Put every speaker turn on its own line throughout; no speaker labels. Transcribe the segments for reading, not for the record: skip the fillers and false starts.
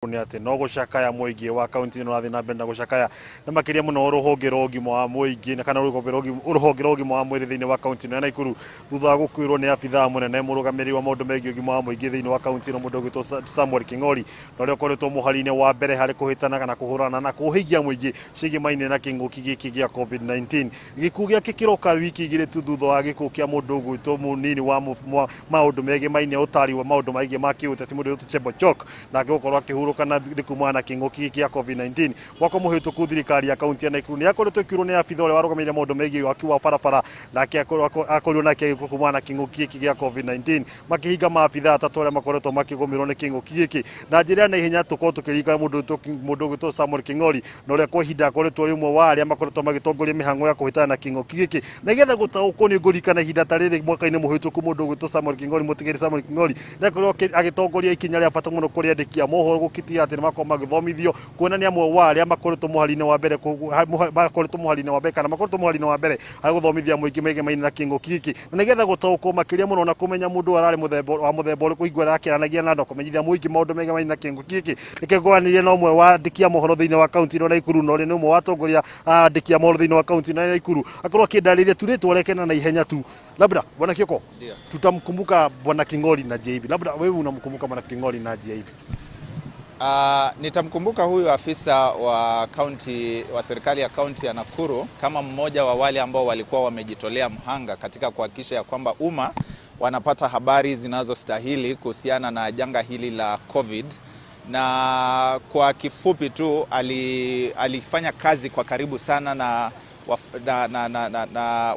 Nĩ atĩ no gũcakaya mũingĩ wa kaunti ĩno ũrathiĩ na mbere na gũcakaya, na makĩria mũno rũhonge rwa ũgima wa mũingĩ na kana rũhonge rwa ũgima wa mwĩrĩ thĩinĩ wa kaunti ĩno ya Naikuru, thutha wa gũkuĩrwo nĩ abithaa mũnene mũrũgamĩrĩri wa maũndũ megiĩ ũgima wa mũingĩ thĩinĩ wa kaunti ĩno, mũndũ ũgwĩtwo Samuel King'ori, na ũrĩa ũkoretwo mũhari-inĩ wa mbere harĩ kũhĩtana kana kũhũrana na kũhĩgia mũingĩ ciĩgĩmaine na kĩng'ũki gĩkĩ gĩa COVID-19. Gĩkuũ gĩake kĩroka wiki 2 tu thutha wa gĩkuũ kĩa mũndũ ũgwĩtwo mũnini wa maũndũ megimaine ũtari wa maũndũ maingĩ ma kĩũteti, mũndũ ũgwĩtwo Chebochok, nake gũkorwo akĩhurũka na nĩ kumana na kĩng'ũki gĩkĩ gĩa COVID-19. Mwaka mũhĩtũku thirikari ya kaunti ya Naikuru nĩ yakoretwo ĩkĩũrwo nĩ abitha ũrĩa warũgamĩrĩire maũndũ megiĩ waki wa barabara, nake akorirwo nake agĩkua kumana na kĩng'ũki gĩkĩ gĩa COVID-19, makĩhinga maabitha atatũ arĩa makoretwo makĩgũmĩrwo nĩ kĩng'ũki gĩkĩ na njĩra ya naihenya. Tũkorwo tũkĩririkana mũndũ ũgwĩtwo Samuel King'ori, na ũrĩa kwa ihinda akoretwo arĩ ũmwe wa arĩa makoretwo magĩtongoria mĩhang'o ya kũhĩtana na kĩng'ũki gĩkĩ. Na nĩgetha gũtaũkwo, nĩ ngũririkana ihinda ta rĩrĩ mwaka-inĩ mũhĩtũku, mũndũ ũgwĩtwo Samuel King'ori, mũtigĩri Samuel King'ori, nĩ akorirwo agĩtongoria ikinya rĩa bata mũno kũrĩ andĩki a mohoro gũkitia atĩ nĩ makorwo magĩthomithio, kuona nĩ amwe wa arĩa makoretwo mũhari-inĩ wa mbere makoretwo mũhari-inĩ wa mbere kana makoretwo mũhari-inĩ wa mbere harĩ gũthomithia mũingĩ megemaine na kĩng'ũki gĩkĩ. Na nĩgetha gũtaũkwo makĩria mũno na kũmenya mũndũ ararĩ mũthemba wa mũthemba ũrĩkũ hingo ĩrĩa akĩaranagia na andũ kũmenyithia mũingĩ maũndũ megemaine na kĩng'ũki gĩkĩ, nĩkĩo ngwaranĩria na ũmwe wa andĩki a mohoro thĩinĩ wa kaunti ĩno ya Naikuru, na ũrĩa nĩ ũmwe wa atongoria a andĩki a mohoro thĩinĩ wa kaunti ĩno ya Naikuru, akorwo akĩndarĩria tu rĩtwa rĩake na naihenya tu. Labda Bwana Kioko,
Ndio.
tutamkumbuka Bwana King'ori na njia ipi? Labda wewe unamkumbuka Bwana King'ori na njia ipi?
Nitamkumbuka huyu afisa wa kaunti wa serikali ya kaunti ya Nakuru kama mmoja wa wale ambao walikuwa wamejitolea mhanga katika kuhakikisha ya kwamba umma wanapata habari zinazostahili kuhusiana na janga hili la COVID. Na kwa kifupi tu alifanya kazi kwa karibu sana na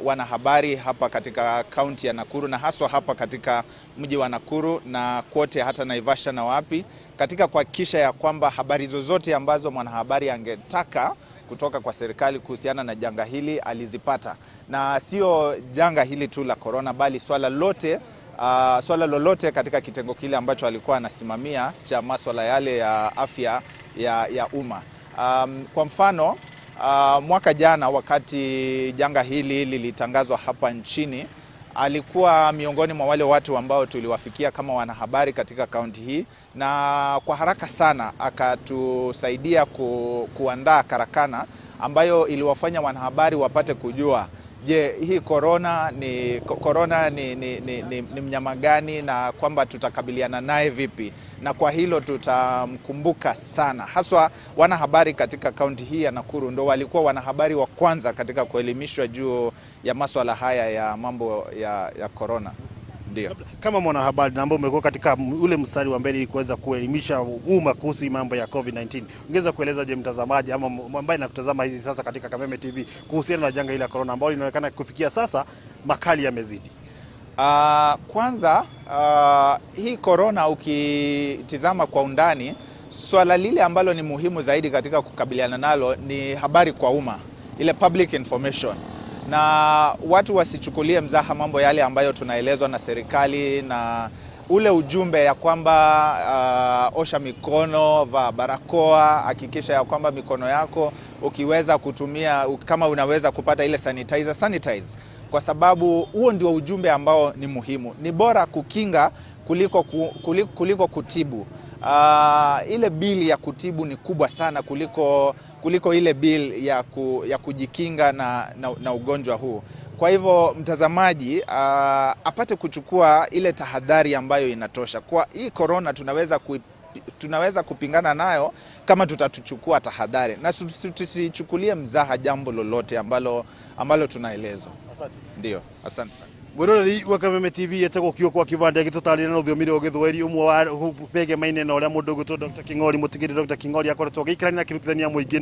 wanahabari hapa katika kaunti ya Nakuru na haswa hapa katika mji wa Nakuru na kote hata Naivasha na wapi, katika kuhakikisha ya kwamba habari zozote ambazo mwanahabari angetaka kutoka kwa serikali kuhusiana na janga hili alizipata, na sio janga hili tu la corona, bali swala lolote katika kitengo kile ambacho alikuwa anasimamia cha maswala yale ya afya ya umma. Kwa mfano, mwaka jana wakati janga hili lilitangazwa hapa nchini, alikuwa miongoni mwa wale watu ambao tuliwafikia kama wanahabari katika kaunti hii, na kwa haraka sana akatusaidia kuandaa karakana ambayo iliwafanya wanahabari wapate kujua, je, hii corona ni mnyama gani na kwamba tutakabiliana naye vipi? Na kwa hilo tutamkumbuka sana, haswa wanahabari katika kaunti hii ya Nakuru ndo walikuwa wanahabari wa kwanza katika kuelimishwa juu ya maswala haya ya mambo ya corona. Ndio.
Kama mwanahabari na ambao umekuwa katika ule mstari wa mbele ili kuweza kuelimisha umma kuhusu hii mambo ya COVID-19, ungeweza kueleza je mtazamaji ama ambaye anakutazama hizi sasa katika Kameme TV kuhusiana na janga hili la corona ambalo linaonekana kufikia sasa makali yamezidi?
Kwanza, hii corona ukitizama kwa undani, swala lile ambalo ni muhimu zaidi katika kukabiliana nalo ni habari kwa umma, ile public information, na watu wasichukulie mzaha mambo yale ambayo tunaelezwa na serikali na ule ujumbe ya kwamba osha mikono, vaa barakoa, hakikisha ya kwamba mikono yako ukiweza kutumia, kama unaweza kupata ile sanitizer, sanitize, kwa sababu huo ndio ujumbe ambao ni muhimu. Ni bora kukinga kuliko kutibu. Ile bili ya kutibu ni kubwa sana kuliko ile bili ya kujikinga na ugonjwa huu. Kwa hivyo mtazamaji apate kuchukua ile tahadhari ambayo inatosha. Kwa hii corona tunaweza kupingana nayo kama tutatuchukua tahadhari na tusichukulie mzaha jambo lolote ambalo tunaelezwa.
Asante.
Ndio, asante sana.
Mwiroreri wa Kameme TV, etagwo Kioko wa Kibanda, agĩtũtarĩria na rũthiomi rwa Gĩthwaĩri ũmwe wa begemaine na ũrĩa mũndũ ũgwĩtwo Dr. King'ori, mũtigĩrĩ Dr. King'ori akoretwo agĩikarania na akĩrutithania mũingĩ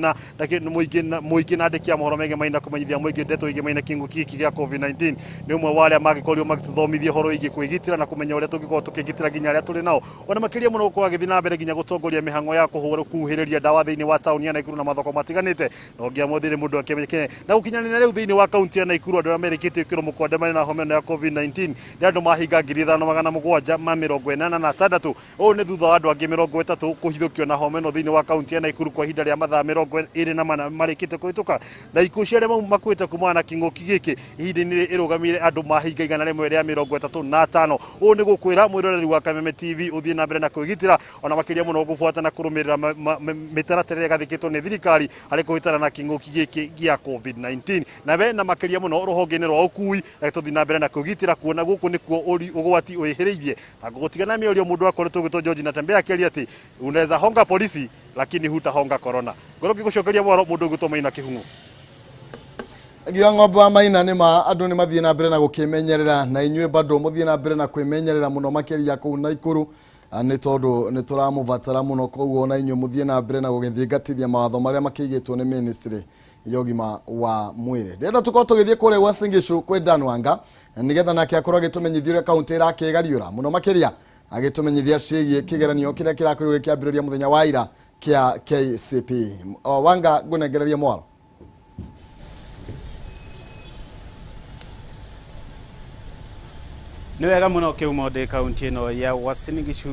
na andĩki a mohoro megemaine na kũmenyithia mũingĩ ndeto igemaine kĩng'ũki gĩkĩ gĩa COVID-19. Nĩ ũmwe wa arĩa mangĩkorirwo magĩtũthomithia ũhoro wĩgiĩ kwĩgitĩra na kũmenya ũrĩa tũngĩkorwo tũkĩgitĩra nginya arĩa tũrĩ nao, ona makĩria mũno gũkorwo agĩthiĩ na mbere nginya gũtongoria mĩhang'o ya kũhũra kuhĩrĩria ndawa thĩinĩ wa taũni ya Naikuru na mathoko matiganĩte. Na ũngĩamũthire mũndũ akĩmenyekene na gũkinyanĩria rĩu thĩinĩ wa kaunti ya Naikuru, andũ arĩa merĩkĩtie gwĩkĩrwo mũkonde marĩ na homa ĩno ya COVID-19 nĩ andũ mahinga 5786. Ũũ nĩ thutha wa andũ angĩ 30 kũhithũkio na homa ĩno thĩinĩ wa kaunti ya Nakuru kwa ihinda rĩa mathaa 24 marĩkĩte kũhĩtũka. Na ikuũ cia arĩa makuĩte kumana na kĩng'ũki gĩkĩ ihinda-inĩ rĩrĩ ĩrũgamĩire andũ mahinga 135. Ũũ nĩ gũkwĩra mwĩroreri wa Kameme TV ũthiĩ na mbere na kwĩgitĩra ona makĩria mũno gũbuata na kũrũmĩrĩra mĩtaratara ĩrĩa ĩgathĩkĩtwo nĩ thirikari harĩ kũhĩtana na kĩng'ũki gĩkĩ gĩa COVID-19. Na we na makĩria mũno rũhonge-inĩ rwa ũkui tũthiĩ na mbere na kwĩgitĩra kuona gũkũ nĩkuo ũgwati wĩhĩrĩirie. Na ngũgũtiga na mĩario mũndũ akoretwo ũgĩtwo George Natembeya akĩaria atĩ unaweza honga polisi lakini hutahonga corona. Ngorwo ngĩgũcokeria mwaro mũndũ ũgwĩtwo Maina Kĩhung'o.
Ngiuga ng'ombe wa Maina nĩ ma andũ nĩ mathiĩ na mbere na gũkĩmenyerera na inyuĩ bado mũthiĩ na mbere na kwĩmenyerera mũno makĩria kũu Nakuru nĩ tondũ nĩ tũramũbatara mũno, koguo na inyuĩ mũthiĩ na mbere na gũgĩthingatithia mawatho marĩa makĩigĩtwo nĩ ministry ya ũgima wa mwĩrĩ. Ndĩrenda tũkorwo tũgĩthiĩ kũrĩa Uasin Gishu kwĩ Dan Wanga nĩgetha nake akorwo agĩtũmenyithia ũrĩa kaunti ĩrakĩgariũra mũno makĩria agĩtũmenyithia ciĩgiĩ kĩgeranio kĩrĩa kĩrakorirwo gĩkĩambĩrĩria mũthenya wa ira kĩa KCPE. Wanga, ngũnengereria mwaro.
Nĩ wega mũno kĩumo ndĩ kaunti ĩno ya Uasin Gishu.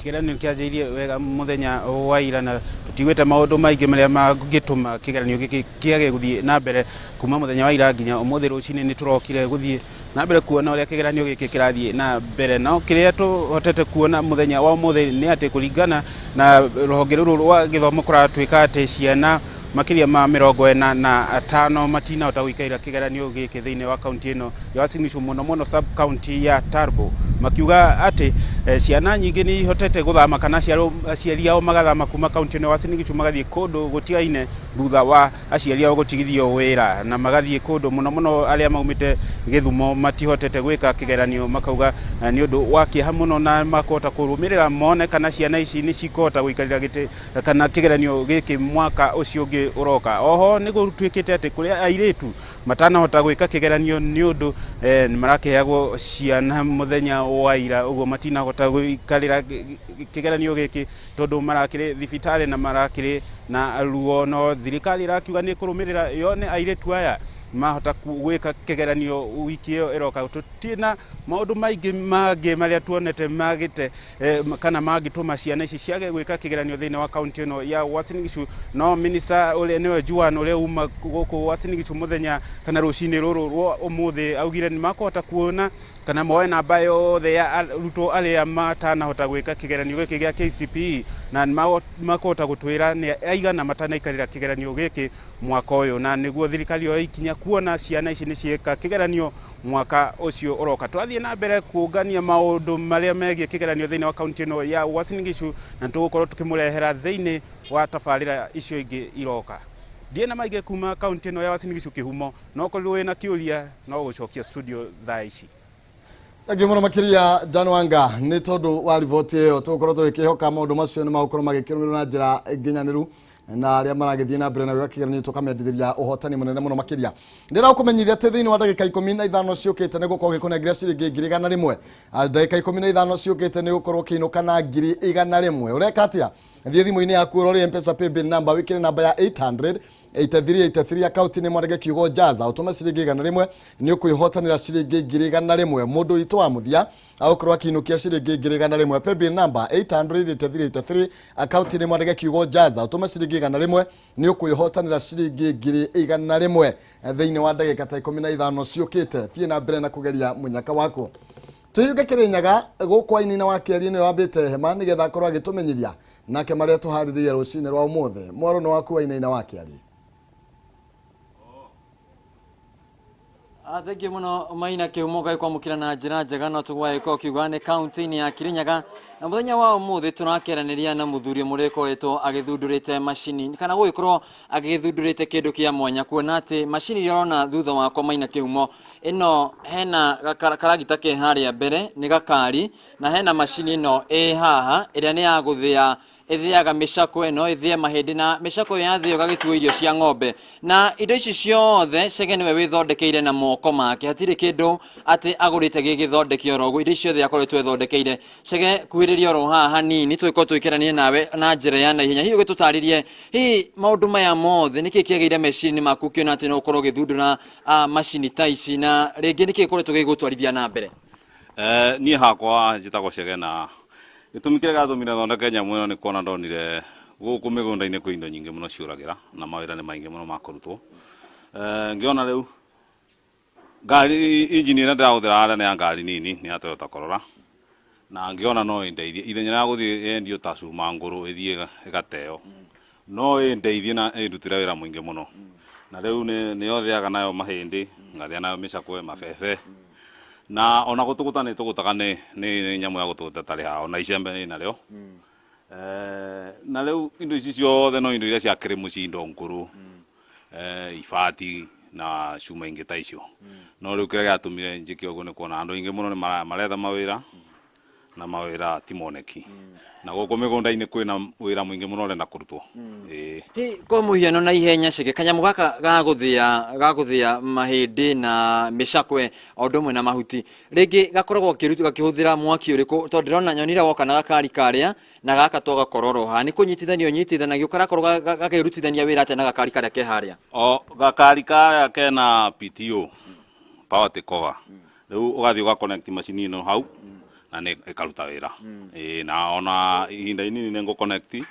Kĩgeranio kĩanjĩrĩirie wega mũthenya wa ira na tũtiguĩte maũndũ maingĩ marĩa mangĩtũma kĩgeranio gĩkĩ kĩage gũthiĩ na mbere kuma mũthenya wa ira nginya ũmũthĩ rũcinĩ. Nĩ tũrokire gũthiĩ na mbere kuona ũrĩa kĩgeranio gĩkĩ kĩrathiĩ na mbere, no kĩrĩa tũhotete kuona mũthenya wa ũmũthĩ nĩ atĩ kũringana na rũhonge rũrũ rwa gĩthomo kũratuĩka atĩ ciana makĩria ma 45 matinahota gũikarĩra kĩgeranio gĩkĩ thĩinĩ wa kaunti ĩno ya Uasin Gishu, mũno mũno sub county ya Turbo, makiuga atĩ ciana nyingĩ nĩ ihotete gũthama kana aciari ao magathama kuma kaunti ĩno ya Uasin Gishu magathiĩ kũndũ gũtigaine thutha wa aciari ao gũtigithio wĩra, na magathiĩ kũndũ mũno mũno arĩa maumĩte Gĩthumo matihotete gwĩka kĩgeranio, makauga nĩ ũndũ wa kĩeha mũno na makũhota kũrũmĩrĩra mone kana ciana ici nĩ cikũhota gũikarĩra gĩtĩ kana kĩgeranio gĩkĩ mwaka ũcio ũngĩ ũroka. Oho nĩ gũtuĩkĩte atĩ kũrĩa airĩtu matanahota gwĩka kĩgeranio nĩ ũndũ nĩ marakĩheagwo ciana mũthenya wa ira, ũguo matinahota gũikarĩra kĩgeranio gĩkĩ tondũ marakĩrĩ thibitarĩ na marakĩrĩ na ruo, no thirikari ĩrakiuga nĩ ĩkũrũmĩrĩra yone airĩtu aya mahota gwĩka kĩgeranio wiki ĩyo ĩroka. Tũtirĩ maũndũ maingĩ mangĩ marĩa tuonete magĩte kana mangĩtũma ciana ici ciage gwĩka kĩgeranio thĩinĩ wa kaunti ĩno ya Uasin Gishu, no minister ũrĩa nĩwe Juan ũrĩa uma gũkũ Uasin Gishu mũthenya kana rũcinĩ rũrũ rwa ũmũthĩ augire nĩ makũhota kuona kana moe namba yothe ya arutwo arĩa matanahota gwĩka kĩgeranio gĩkĩ gĩa KCPE na makũhota gũtwĩra nĩ aigana matanaikarĩra kĩgeranio gĩkĩ mwaka ũyũ, na nĩguo thirikari yoe ikinya kuona ciana ici nĩ ciĩka kĩgeranio mwaka ũcio ũroka. Twathiĩ na mbere kũngania maũndũ marĩa megiĩ kĩgeranio thĩinĩ wa kaunti ĩno ya Uasin Gishu na tũgũkorwo tũkĩmũrehera thĩinĩ wa tabarĩra icio ingĩ iroka. Ndiĩ na maingĩ kuma kaunti ĩno ya Uasin Gishu kĩhumo, no korwo wĩna kĩũria no gũcokia studio thaa ici.
Thengiũ mũno makĩria Dan Wanga nĩ tondũ wa riboti ĩyo. Tũgũkorwo tũgĩkĩhoka maũndũ macio nĩ magũkorwo magĩkĩrũmĩrĩrwo na njĩra nginyanĩru na arĩa maragĩthiĩ na mbere na gwĩka kĩgeranio tũkamendithĩria ũhotani mũnene mũno makĩria. Ndĩrenda gũkũmenyithia atĩ thĩinĩ wa ndagĩka 15 ciũkĩte nĩ gũkorwo gĩkũnengera ciringi 100,000. Ndagĩka 15 ciũkĩte nĩ gũkorwo ũkĩinũka na 100,000. Ũreka atĩa? Thiĩ thimũ-inĩ yaku ũrore M-Pesa paybill number, wĩkĩre namba ya 800 8383 akaunti nĩ mwandĩke kiugo Jaza, ũtũme ciringi 100 nĩ ũkwĩhotanĩra ciringi 100,000. Mũndũ witũ wa mũthia agũkorwo akĩinũkia ciringi 100,000. Paybill number 800 8383 akaunti nĩ mwandĩke kiugo Jaza, ũtũme ciringi 100 nĩ ũkwĩhotanĩra ciringi 100,000 thĩinĩ wa ndagĩka ta 15 ciũkĩte. Thiĩ na mbere na kũgeria mũnyaka waku. Tũiyũke Kĩrĩnyaga gũkũ Wainaina wa Kĩarie nĩwe wambĩte hema nĩgetha akorwo agĩtũmenyithia nake marĩa tũharĩrĩirie rũcinĩ rwa ũmũthĩ. Mwaro nĩ waku Wainaina wa Kĩarie.
Thengiũ mũno Maina Kĩhumo gagĩkwamũkĩra na njĩra njega no tũgwagĩkorwo ũkiuga nĩ kaunti-inĩ ya Kirinyaga na mũthenya wa ũmũthĩ tũrakeranĩria na mũthuri ũmwe ũkoretwo agĩthundũrĩte macini kana gũgĩkorwo agĩthundũrĩte kĩndũ kĩa mwanya, kuona atĩ macini iria ũrona thutha wakwa Maina Kĩhumo ĩno hena karagita ke harĩa mbere nĩ gakari, na hena macini ĩno ĩ haha ĩrĩa nĩ ya gũthĩa Ĩthĩaga mĩcakwe, no ĩthĩe mahĩndĩ, na mĩcakwe yathĩo ĩgagĩtuo irio cia ng'ombe. Na indo ici ciothe Chege nĩwe wĩthondekeire na moko make, hatirĩ kĩndũ atĩ agũrĩte gĩgĩthondeke oro ũguo. Indo ici ciothe akoretwo ethondekeire. Chege, kuhĩrĩria oro haha hanini tũgĩkorwo tũgĩkĩrania nawe na njĩra ya naihenya. Hihi ũgĩtũtarĩrie, hihi maũndũ maya mothe nĩkĩ kĩagĩire meciria-inĩ maku ũkĩona atĩ no ũkorwo ũgĩthundũra macini ta ici, na rĩngĩ nĩkĩ gĩkoretwo gĩgũtwarithia na mbere?
Niĩ hakwa njĩtagwo Chege, na gĩtũmi kĩrĩa gĩatũmire thondeke nyamũ ĩno nĩ kuona ndonire gũkũ mĩgũnda-inĩ kwĩ indo nyingĩ mũno ciũragĩra, na mawĩra nĩ maingĩ mũno ma kũrutwo. Ngĩona rĩu ngari injini ĩrĩa ndĩrahũthĩra harĩa nĩ ya ngari nini, nĩ ya Toyota Corolla, na ngĩona no ĩndeithie ithenya rĩa gũthiĩ yendio ta cuma ngũrũ ĩthiĩ ĩgateo, no ĩndeithie na ĩndutĩre wĩra mũingĩ mũno. Na rĩu nĩyo thĩaga nayo mahĩndĩ, ngathĩa nayo mĩcakwe, mabebe, na ona gũtũgũta nĩ tũgũtaga, nĩ nyamũ ya gũtũgũta tarĩ haha, ona icembe nĩ narĩo. Na rĩu indo ici ciothe no indo iria ciakĩrĩ mũciĩ, indo ngũrũ, ibati na cuma ingĩ ta icio. No rĩu kĩrĩa gĩatũmire njĩke ũguo nĩ kuona andũ aingĩ mũno nĩ maretha mawĩra, na mawĩra ti moneki, na gũkũ mĩgũnda-inĩ kwĩna wĩra mũingĩ mũno ũrenda kũrutwo. Ĩĩ.
Hi, kwa mũhiano na ihenya Chege, kanyamũ gaka ga gũthĩa mahĩndĩ na mĩcakwe o ũndũ ũmwe na mahuti, rĩngĩ gakoragwo gakĩhũthĩra mwaki ũrĩkũ? Tondũ ndĩrona nyonire woka na gakari karĩa na gaka twagakorwo haha nĩ kũnyitithanio nyitithanagio, karakorwo gakĩrutithania wĩra atĩa na gakari karĩa ke harĩa?
O gakari karĩa kena PTO, power take over. Rĩu ũgathiĩ ũgaconnect macini ĩno hau na nĩ ĩkaruta wĩra. Ĩĩ, na ona ihinda inini nĩ ngũ-connect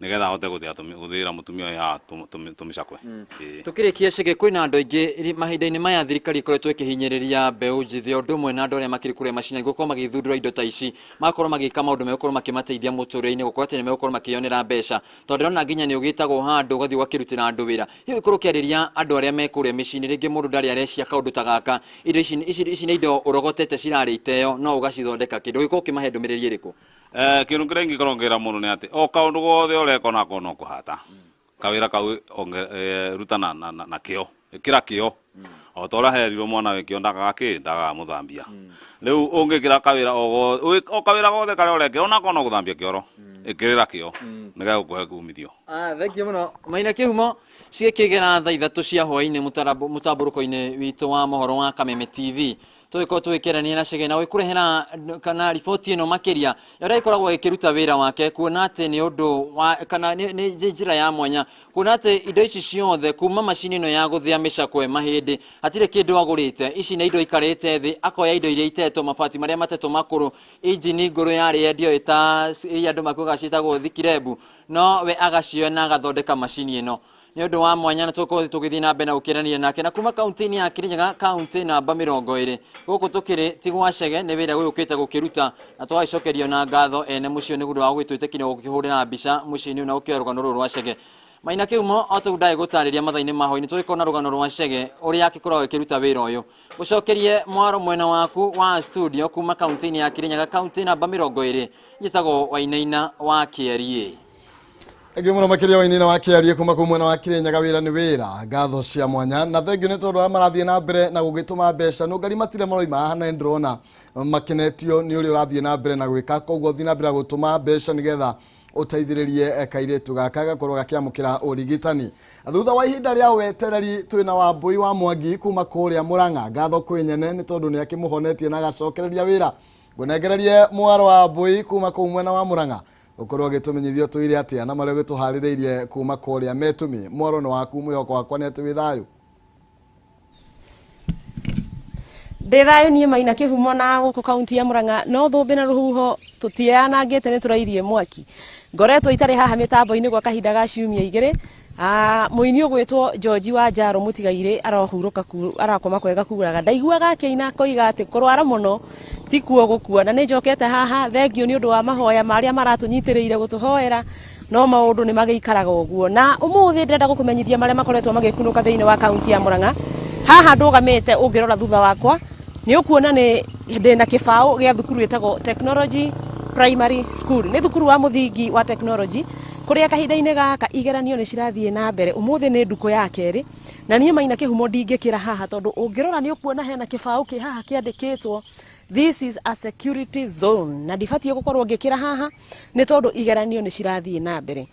nĩgetha hote gũthĩĩra mũtumia ũyũ haha tũmĩcakwe. Ĩĩ.
Tukĩrĩkia Chege, kwĩna andũ aingĩ mahinda-inĩ maya thirikari ĩkoretwo ĩkĩhinyĩrĩria mbeũ njĩthĩ o ũndũ ũmwe na andũ arĩa makĩrĩ kũrĩa macinani gũkorwo magĩthundũra indo ta ici, magakorwo magĩka maũndũ megũkorwo makĩmateithia mũtũrĩre-inĩ, gũkorwo atĩ nĩ megũkorwo makĩyonera mbeca, tondũ ndĩrona nginya nĩ ũgĩtagwo handũ ũgathiĩ ũgakĩrutĩra andũ wĩra. Hihi ũgĩkorwo ũkĩarĩria andũ arĩa me kũrĩa mĩciĩ-inĩ, rĩngĩ mũndũ ndarĩ arecia kaũndũ ta gaka, indo ici nĩ indo ũrogotete cirarĩ iteo no ũgacithondeka kĩndũ, ũgĩkorwo ũkĩmahe ndũmĩrĩri ĩrĩkũ?
Kĩndũ kĩrĩa ingĩkorwo ngĩra mũndũ nĩ atĩ o kaũndũ gothe ũreka onako no kũhata kawĩra kau, ruta na kĩo, ĩkĩra kĩo o ta ũrĩa herirwo mwana wĩ kĩo, ndagaga kĩ ndagaga mũthambia. Rĩu ũngĩkĩra kawĩra o kawĩra gothe karĩa ũrekĩra, onako no gũthambia kĩoro, ĩkĩrĩra kĩo nĩgegũkũhe kumithio.
Ah, thank you mũno Maina Kĩhumo. Cigĩkĩgera thaa 3 cia hwaĩ-inĩ mũtambũrũko-inĩ witũ wa mohoro wa Kameme TV, tũgĩkorwo tũgĩkĩrania na Chege na gwĩkũrehera kana riboti ĩno makĩria ya ũrĩa ĩkoragwo ĩkĩruta wĩra wake, kuona atĩ nĩ ũndũ wa kana nĩ njĩra ya mwanya, kuona atĩ indo ici ciothe kuma macini ĩno ya gũthĩa mĩcakwe, mahĩndĩ, hatirĩ kĩndũ agũrĩte. Ici nĩ indo ikarĩte thĩ, akoya indo iria itetwo, mabati marĩa matetwo makũrũ, injini ngũrũ yarĩ yendio ĩta iria andũ makuaga ciĩtagwo thikirebu, no we agacioya na agathondeka macini ĩno. Nĩ ũndũ wa mwanya, na tũkorwo tũgĩthiĩ na mbere na gũkĩrania nake. Na kuma kaunti-inĩ ya Kirinyaga, kaunti namba 20, gũkũ tũkĩrĩ ti gwa Chege, nĩ wĩra gũgĩũkĩte gũkĩruta, na tũgagĩcokerio na ngatho ene mũciĩ nĩ ũndũ wa gũgĩtwĩtĩkĩria gũkĩhũrĩra mbica mũciĩ-inĩ ũyũ na gũkĩoya rũgano rũrũ rwa Chege. Maina Kĩhumo, o ta ũguo ndagĩgũtarĩria mathaa-inĩ ma hwaĩ-inĩ, tũgĩkorwo na rũgano rwa Chege ũrĩa akĩkoragwo akĩruta wĩra ũyũ. Gũcokerie mwaro mwena waku wa studio kuma kaunti-inĩ ya Kirinyaga, kaunti namba 20, njĩtagwo Wainaina wa Kĩeriĩ.
Thengiũ mũno makĩria Wainaina wa Kĩarie kuma kũu mwena wa Kĩrĩnyaga. Wĩra nĩ wĩra, ngatho cia mwanya na thengiũ nĩ tondũ arĩa marathiĩ na mbere na gũgĩtũma mbeca nũngari matire maroima haha, na ndĩrona makenetio nĩ ũrĩa ũrathiĩ na mbere na gwĩka. Koguo thiĩ na mbere na gũtũma mbeca nĩgetha ũteithĩrĩrie kairĩtu gaka gakorwo gakĩamũkĩra ũrigitani thutha wa ihinda rĩa wetereri. Twĩna Wambui wa Mwangi kuma kũrĩa Mũrang'a. Ngatho kwĩ nyene nĩ tondũ nĩ akĩmũhonetie na agacokereria wĩra. Ngũnengererie mwaro wa Wambui kuma kũu mwena wa Mũrang'a, ũkorwo ũgĩtũmenyithia ũtũire atĩa na marĩa ũgĩtũharĩrĩirie kuma kũrĩa metũmi. Mwaro nĩ waku, mwĩhoko wakwa nĩ atĩ wĩ thayũ.
Ndĩ thayũ niĩ Maina Kĩhumo, na gũkũ kaunti ya Murang'a no thũmbĩ na rũhuho tũtianangĩte, nĩ tũrairie mwaki. Ngoretwo itarĩ haha mĩtambo-inĩ gwa kahinda ga ciumia 2. Mũini ũgwĩtwo George wa Njaro mũtigairĩ arohurũka arakoma kwega kuraga, ndaiguaga akĩina koiga atĩ kũrwara mũno tikuo gũkua, na nĩ njokete haha. Thengiũ nĩ ũndũ wa mahoya marĩa maratũnyitĩrĩire gũtũhoera, no maũndũ nĩ magĩikaraga ũguo. Na ũmũthĩ ndĩrenda gũkũmenyithia marĩa makoretwo magĩkunũka thĩinĩ wa kaunti ya Murang'a. Haha ndũgamĩte, ũngĩrora thutha wakwa nĩ ũkuona nĩ ndĩna kĩbaũ gĩa thukuru ĩtagwo Technology Primary School. Nĩ thukuru wa mũthingi wa technology kũrĩa kahinda-inĩ gaka igeranio nĩ cirathiĩ na mbere. Ũmũthĩ nĩ ndukũ ya kerĩ, na niĩ Maina Kĩhumo ndingĩkĩra haha tondũ ũngĩrora nĩ ũkuona hena kĩbaũ kĩ haha kĩandĩkĩtwo This is a security zone na ndibatiĩ gũkorwo ngĩkĩra haha nĩ tondũ igeranio nĩ cirathiĩ na mbere.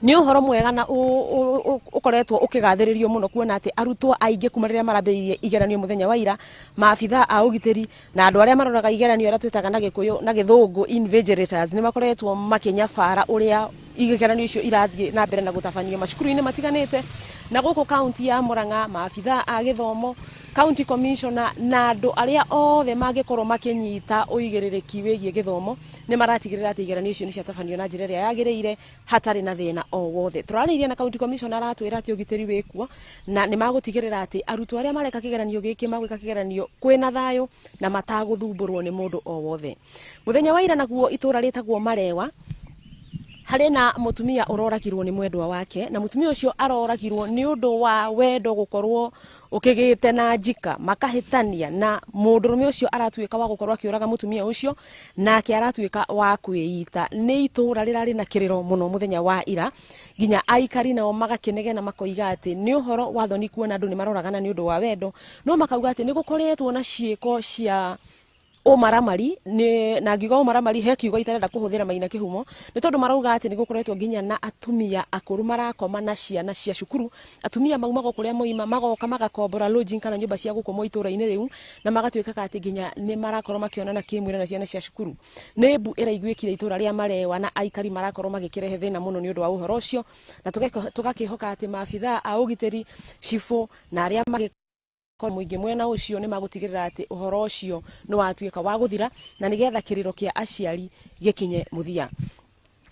Nĩ ũhoro mwega na ũkoretwo ũkĩgathĩrĩrio mũno kuona atĩ arutwo aingĩ kuma rĩrĩa marambĩrĩirie igeranio mũthenya wa ira, maabitha a ũgitĩri na andũ arĩa maroraga igeranio arĩa twĩtaga na Gĩkũyũ na Gĩthũngũ invigilators nĩ makoretwo makĩnyabara ũrĩa igeranio icio irathiĩ na mbere na gũtabanio macukuru-inĩ matiganĩte. Na gũkũ kaunti ya Murang'a, maabitha a gĩthomo, county commissioner na andũ arĩa othe mangĩkorwo makĩnyita ũigĩrĩrĩki wĩgiĩ gĩthomo nĩ maratigĩrĩra atĩ igeranio icio nĩ ciatabanio na njĩra ĩrĩa yagĩrĩire hatarĩ na thĩna o wothe. Tũrarĩirie na county commissioner, aratwĩra atĩ ũgitĩri wĩkuo na nĩ magũtigĩrĩra atĩ arutwo arĩa mareka kĩgeranio gĩkĩ magwĩka kĩgeranio kwĩna thayũ na matagũthumbũrwo nĩ mũndũ o wothe. Mũthenya wa ira naguo, itũra rĩtagwo Marewa harĩ na mũtumia ũroragirwo nĩ mwendwa wake, na mũtumia ũcio aroragirwo nĩ ũndũ wa wendo gũkorwo ũkĩgĩte na njika makahĩtania, na mũndũrũme ũcio aratuĩka wa gũkorwo akĩũraga mũtumia ũcio, nake aratuĩka wa kwĩita. Nĩ itũra rĩrarĩ na kĩrĩro mũno mũthenya wa ira, nginya aikari nao magakĩnegena makoiga atĩ nĩ ũhoro wa thoni kuona andũ nĩ maroragana nĩ ũndũ wa wendo, no makauga atĩ nĩ gũkoretwo na ciĩko cia ũmaramari nĩ na ngiuga ũmaramari he kiugo itarenda kũhũthĩra, Maina Kĩhumo, nĩ tondũ marauga atĩ nĩ gũkoretwo nginya na atumia akũrũ marakoma na ciana cia cukuru. Atumia maumaga kũrĩa moima magoka magakombora lodging kana nyũmba cia gũkomwo itũra-inĩ rĩu, na magatuĩkaga atĩ nginya nĩ marakorwo makĩonana kĩmwĩrĩ na ciana cia cukuru. Nĩ mbu ĩraiguĩkire itũra rĩa Marewa na aikari marakorwo magĩkĩrehe thĩna mũno nĩ ũndũ wa ũhoro ũcio, na tũgakĩhoka atĩ maabitha a ũgitĩri, cibũ na arĩa magĩ mũingĩ mwena ũcio nĩ magũtigĩrĩra atĩ ũhoro ũcio nĩ watuĩka wa gũthira na nĩgetha kĩrĩro kĩa aciari gĩkinye mũthia.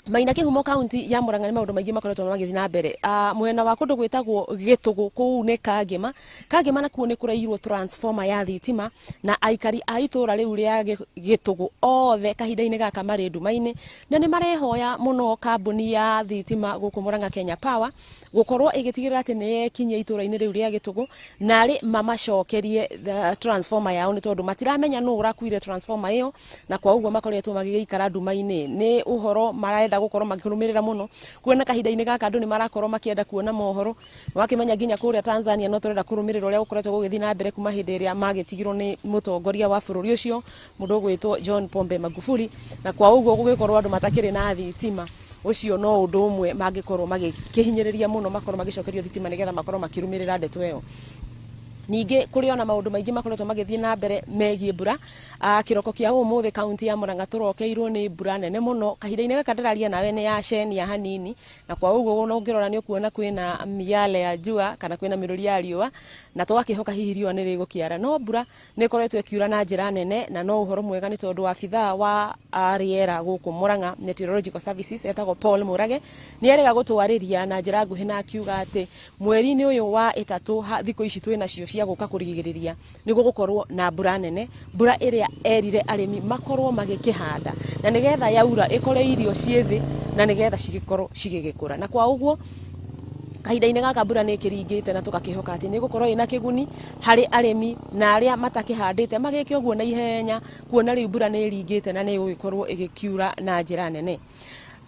Maina Kĩhumo, kaunti ya Murang'a nĩ maũndũ maingĩ makoretwo magĩthiĩ na mbere. Mwena wa kũndũ gwĩtagwo Gĩtũgũ, kũu nĩ Kangĩma. Kangĩma nakuo nĩ kũrairwo transformer ya thitima, na aikari a itũra rĩu rĩa Gĩtũgũ othe kahinda-inĩ gaka marĩ nduma-inĩ, na nĩ marehoya mũno kambuni ya thitima gũkũ Murang'a, Kenya Power, gũkorwo ĩgĩtigĩrĩra atĩ nĩ yekinyia itũra-inĩ rĩu rĩa Gĩtũgũ narĩ mamacokerie transformer yao, nĩ tondũ matiramenya nũ ũrakuire transformer ĩyo, na kwa ũguo makoretwo magĩgĩikara nduma-inĩ. Nĩ ũhoro marenda gũkorwo makĩrũmĩrĩra mũno kuona kahinda-inĩ gaka andũ nĩ marakorwo makĩenda kuona mohoro wakĩmenya nginya kũrĩa Tanzania no tũrenda kũrũmĩrĩra ũrĩa gũkoretwo gũgĩthiĩ na mbere kuma hĩndĩ ĩrĩa magĩtigirwo nĩ mũtongoria wa bũrũri ũcio, mũndũ ũgwĩtwo John Pombe Magufuli, na kwa ũguo gũgĩkorwo andũ matakĩrĩ na thitima. Ũcio no ũndũ ũmwe mangĩkorwo magĩkĩhinyĩrĩria mũno makorwo magĩcokerio thitima nĩgetha makorwo makĩrũmĩrĩra ndeto ĩyo. Ningĩ kũrĩ ona maũndũ maingĩ makoretwo magĩthiĩ na mbere megiĩ mbura. Kĩroko kĩa ũmũthĩ kaunti ya Murang'a tũrokeirwo nĩ mbura nene mũno. Kahinda-inĩ gaka ndĩraria nawe nĩ yacenia hanini, na kwa ũguo ona ũngĩrora nĩ ũkuona kwĩna miale ya jua kana kwĩna mĩrũri ya riũa, na tũgakĩhoka hihi riũa nĩ rĩgũkĩara, no mbura nĩ ĩkoretwo ĩkiura na njĩra nene. Na no ũhoro mwega nĩ tondũ abithaa wa rĩera gũkũ Murang'a, Meteorological Services, etagwo Paul Murage, nĩ erĩga gũtwarĩria na njĩra nguhĩ na akiuga atĩ mweri-inĩ ũyũ wa ĩtatũ, thikũ ici twĩ nacio cia gũka kũrigĩrĩria, nĩ gũgũkorwo na mbura nene, mbura ĩrĩa erire arĩmi makorwo magĩkĩhanda na nĩgetha yaura ĩkore irio ciĩ thĩ na nĩgetha cigĩkorwo cigĩgĩkũra. Na kwa ũguo kahinda-inĩ gaka mbura nĩ ĩkĩringĩte na tũgakĩhoka atĩ nĩ ĩgũkorwo ĩna kĩguni harĩ arĩmi na arĩa matakĩhandĩte magĩke ũguo na ihenya, kuona rĩu mbura nĩ ĩringĩte na nĩ ĩgũgĩkorwo ĩgĩkiura na njĩra nene.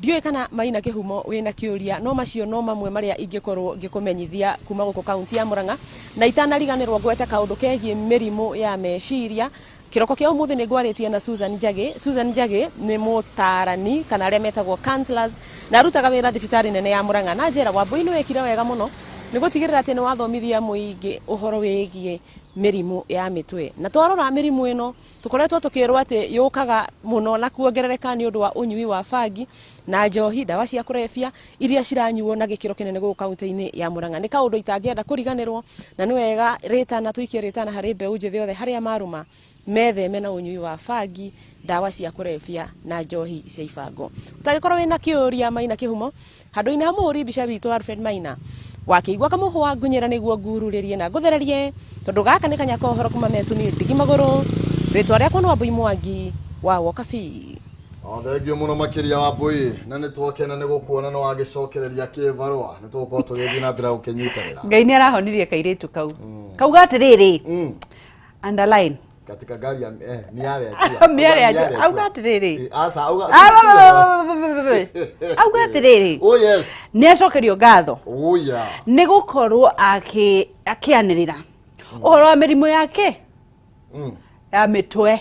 Ndiũĩ kana Maina Kĩhumo wĩna kĩũria, no macio no mamwe marĩa ingĩkorwo ngĩkũmenyithia kuma gũkũ kaunti ya Murang'a. Na itanariganĩrwo ngwete kaũndũ kegiĩ mĩrimũ ya meciria. Kĩroko kĩa ũmũthĩ nĩ ngwarĩtie na Susan Njagĩ. Susan Njagĩ nĩ mũtaarani kana arĩa metagwo counselors, na arutaga wĩra thibitarĩ nene ya Murang'a, na njĩra Wambui nĩ wĩkire wega mũno nĩ gũtigĩrĩra atĩ nĩ wathomithia mũingĩ ũhoro wĩgiĩ mĩrimũ ya mĩtwe. Na twarora mĩrimũ ĩno tũkoretwo tũkĩrwo atĩ yũkaga mũno na kuongerereka nĩ ũndũ wa ũnyui wa bangi na njohi, ndawa cia kũrebia iria ciranyuo na gĩkĩro kĩnene gũkũ kaunti-inĩ ya Murang'a. Nĩ kaũndũ itangĩenda kũriganĩrwo, na nĩ wega rĩtana tũikie rĩtana harĩ mbeũ njĩthĩ othe harĩa marũma metheme na ũnyui wa bangi, ndawa cia kũrebia na njohi cia ibango. Ũtangĩkorwo wĩna kĩũria, Maina Kĩhumo, handũ-inĩ ha mũhũri mbica witũ Alfred Maina wakĩigua kamũhwa ngunyĩra nĩguo ngururĩrie na ngũthererie, tondũ gaka nĩ kanya ka ũhoro kuma metu nĩ ndigi magũrũ. Rĩtwa rĩakwa nĩ Wambui Mwangi wa Wokabi.
O thengio mũno makĩria, Wambui, na nĩ twakena nĩ gũkuona nĩ wagĩcokereria kĩbarũa. Nĩ tũgũkorwo tũgĩthiĩ na mbere gũkĩnyitanĩra.
Ngai nĩ arahonirie kairĩtu kau kauga atĩrĩrĩ, underline
katika gari ya miale ya jua.
Miale ya jua. Auga atĩrĩrĩ.
Asa auga.
Auga atĩrĩrĩ.
Oh yes.
Nĩ acokerio ngatho
Oh yeah.
nĩ gũkorwo akĩanĩrĩra ũhoro wa mĩrimũ yake ya mĩtwe.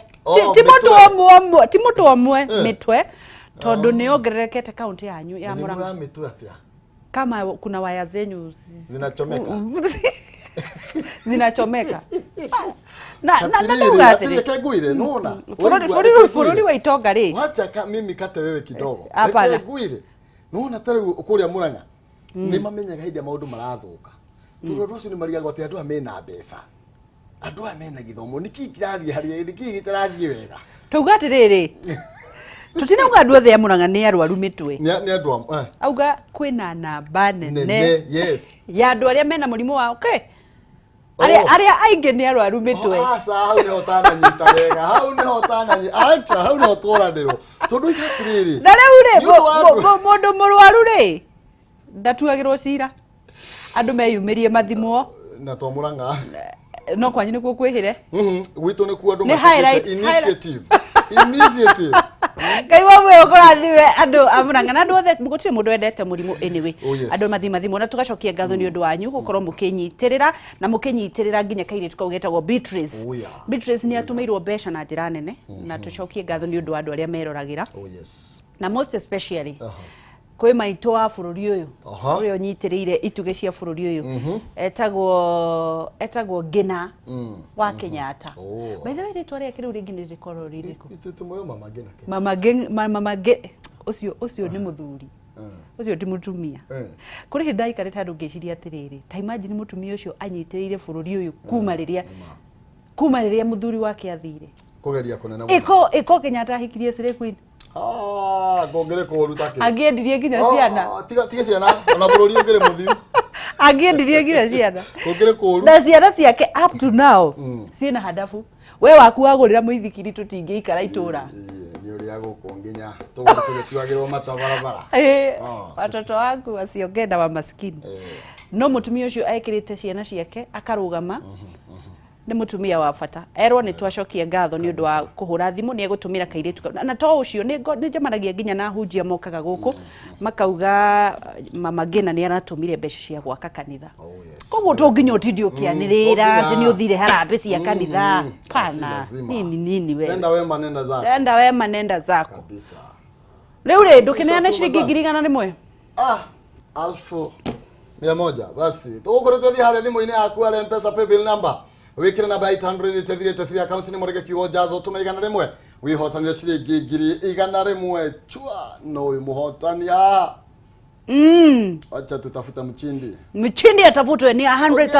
Ti mũtwe ũmwe, ti mũtwe ũmwe, mĩtwe, tondũ nĩ yongererekete kaunti yanyu ya
Mĩrimũ
Murang'a.
ya mĩtwe atĩa?
Kama kuna waya zenyu
Zinachomeka.
Zinachomeka na ndauga atĩrĩ,
Reke ngwire, nona
bũrũri wa itonga rĩ.
Wacha ka mimi kate wewe kidogo.
Hapana.
Reke ngwire, nona ta rĩu kũrĩa Murang'a nĩ mamenyaga hĩndĩ ĩrĩa maũndũ marathũka, tondũ andũ acio nĩ marigagwo atĩ andũ aya mena mbeca, andũ aya mena gĩthomo, nĩkĩĩ kĩrathiĩ harĩa, nĩkĩĩ gĩtarathiĩ wega?
Tauga atĩrĩrĩ, tũtinauga andũ othe a Murang'a nĩ arwaru mĩtwe.
Nĩ andũ a
Auga kwĩna namba nene
nene, yes.
ya andũ arĩa mena mũrimũ wa, okay, arĩa arĩa aingĩ nĩ arwaru mĩtwe.
Oh, aca, hau nĩho ũtananyita wega, hau nĩho ũtananyita, aca, hau nĩho tworanĩrwo, tondũ iga atĩrĩrĩ,
Na rĩu rĩ,
nĩ ũndũ wa
mũndũ mũrwaru rĩ, ndatuagĩrwo cira, andũ meyumĩrie mathimwo.
Na to Murang'a.
No kwanyu nĩkuo kwĩhĩre.
Gwitũ nĩkuo andũ
Nĩ
matigĩte initiative, initiative.
Ngai wa muoyo kũrathiwe andũ a Murang'a na andũ othe, gũtirĩ mũndũ wendete mũrimũ anyway.
Oh, yes.
Andũ mathi mathimwo, na tũgacokia ngatho nĩ ũndũ wanyu gũkorwo mũkĩnyitĩrĩra na mũkĩnyitĩrĩra nginya kairĩtu kau getagwo Beatrice.
Oh, yeah.
Beatrice nĩ atũmĩirwo mbeca na njĩra nene, na tũcokie ngatho nĩ ũndũ wa andũ arĩa meroragĩra,
Oh yes.
na most especially kwĩ maitũ wa bũrũri ũyũ ũrĩa ũnyitĩrĩire itugĩ cia bũrũri ũyũ, etagwo Ngina wa Kenyatta.
Oh.
By the way, rĩtwa rĩake rĩu rĩngĩ nĩ rĩkorwo rĩrĩkũ?
Ithuĩ tũmũĩ mama Ngina Kenyatta.
Mama ũcio nĩ mũthuri, ũcio ti mũtumia. Kũrĩ hĩndĩ ndaikarĩte andũ ngĩciria atĩrĩrĩ, ta imagine mũtumia ũcio anyitĩrĩire bũrũri ũyũ kuma rĩrĩa mũthuri wake athire.
Kũgeria kũnene mũno.
Ĩko Kenyatta ahikirie Slay Queen.
Ah, ngũngĩrĩ kũũru ta kĩ.
Angĩendirie nginya ciana.
Oh, tiga ciana, ona bũrũri ũngĩrĩ mũthiu.
Angĩendirie nginya ciana.
Kũngĩrĩ kũũru.
Na ciana ciake up to now ciĩna handabu. We waku wagũrĩra mũithikiri tũtingĩikara itũra.
Ĩĩ, nĩ ũrĩa gũkũ nginya tũgũthiĩ tũgĩtuagĩrwo mata barabara.
Ĩĩ, watoto wangu wasiongee na wa maskini. No mũtumia ũcio ekĩrĩte ciana ciake akarũgama, nĩ mũtumia wa bata. Erwo nĩ twacokia ngatho nĩ ũndũ wa kũhũra thimũ, nĩ egũtũmĩra kairĩtu kau. Na to ũcio, nĩ njemanagia nginya na ahunjia mokaga gũkũ makauga mama Ngina nĩ aratũmire mbeca cia gwaka kanitha.
Oh yes.
Koguo to nginya ũtinde ũkĩanĩrĩra
To
atĩ
nginya.
nĩ ũthire harambĩ cia kanitha.
Si
Pana
lazima.
nini nini we.
Tenda wema nenda zako.
Tenda wema nenda zako.
Kabisa.
Rĩu rĩ, ndũkĩneane
Tuma
ciringi
zako.
100,000.
Ah, 100,000 basi. Tũgũkorwo tũthiĩ harĩa thimũ-inĩ yaku harĩa Mpesa paybill number. Wĩkĩre namba 883 account nĩ mũrege kiugo jazo, tũma 100 wĩhotanire ciringi 100,000. Chua no wĩ mũhotani haha. Acha tutafuta mchindi.
Mchindi atafutwe ni 100,000.